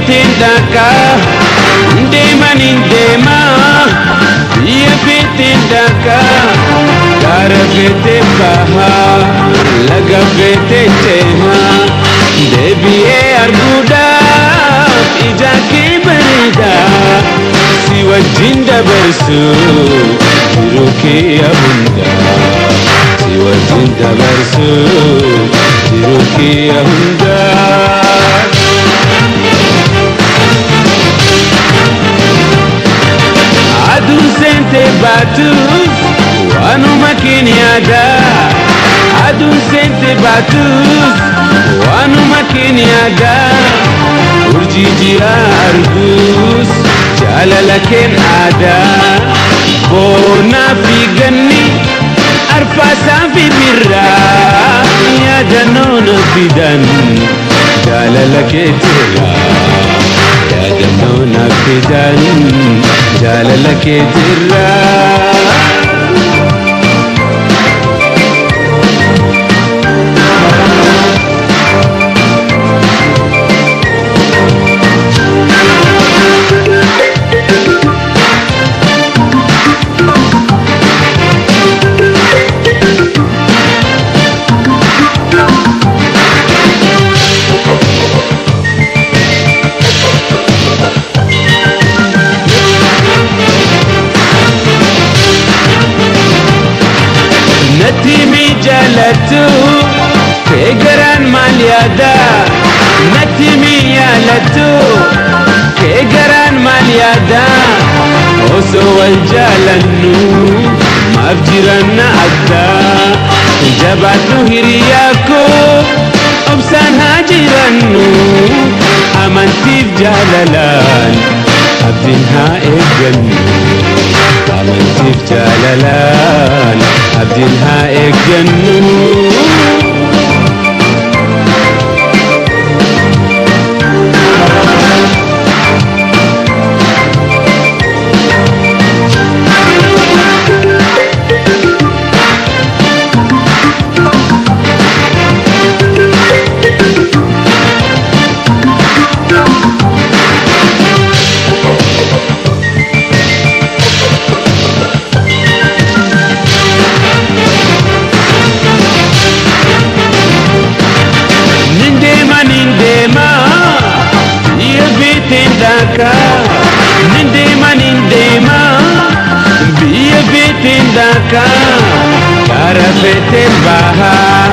feeteen dhaqaa, deemaniin deemaa. Biyya feeteen dhaqaa, gaara feeteen bahaa, laga feeteen cehaa. Deebi'ee arguudhaaf ija kee bareedaa, si wajjin dabarsuu jiruu kee hundaa. Si wajjin dabarsuu jiruu kee hundaa. Aduun seentee baatus waanuma keen yaadaa. Aduun seentee baatus waanuma keen yaadaa. Urjii jiraa arguus jaalala keen aadaa. Boonaa fi ganni arfaasaa fi birraa yaadannoo na fidan jaalala keetirraa. Yaadannoo na fidan jaalala keetirraa. Natti mi jaalattu kee garaan maal yaada? Natti mi yaalattu kee garaan maal yaada? Osoo wal jaalannu maaf jiranna addaa? Jabaadhu hiriyaa koo, obsaan haa jirannu, amantiif jaalalaan abdiin haa eeggannu. Amantiif jaalalaan abdiin haa eeggannu. Nin deema, nin deema, biyya feeteen dhaqaa. Nin deema, nin deema, biyya feeteen dhaqaa. Gaara feeteen bahaa,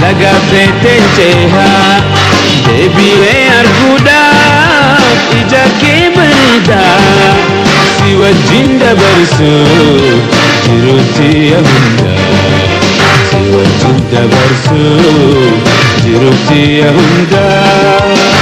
laga feeteen cehaa. Deebi'ee arguudhaaf ija kee bareedaa, si wajjin dabarsuu jiruutti hundaa. Si wajjin dabarsuu jiruutti hundaa.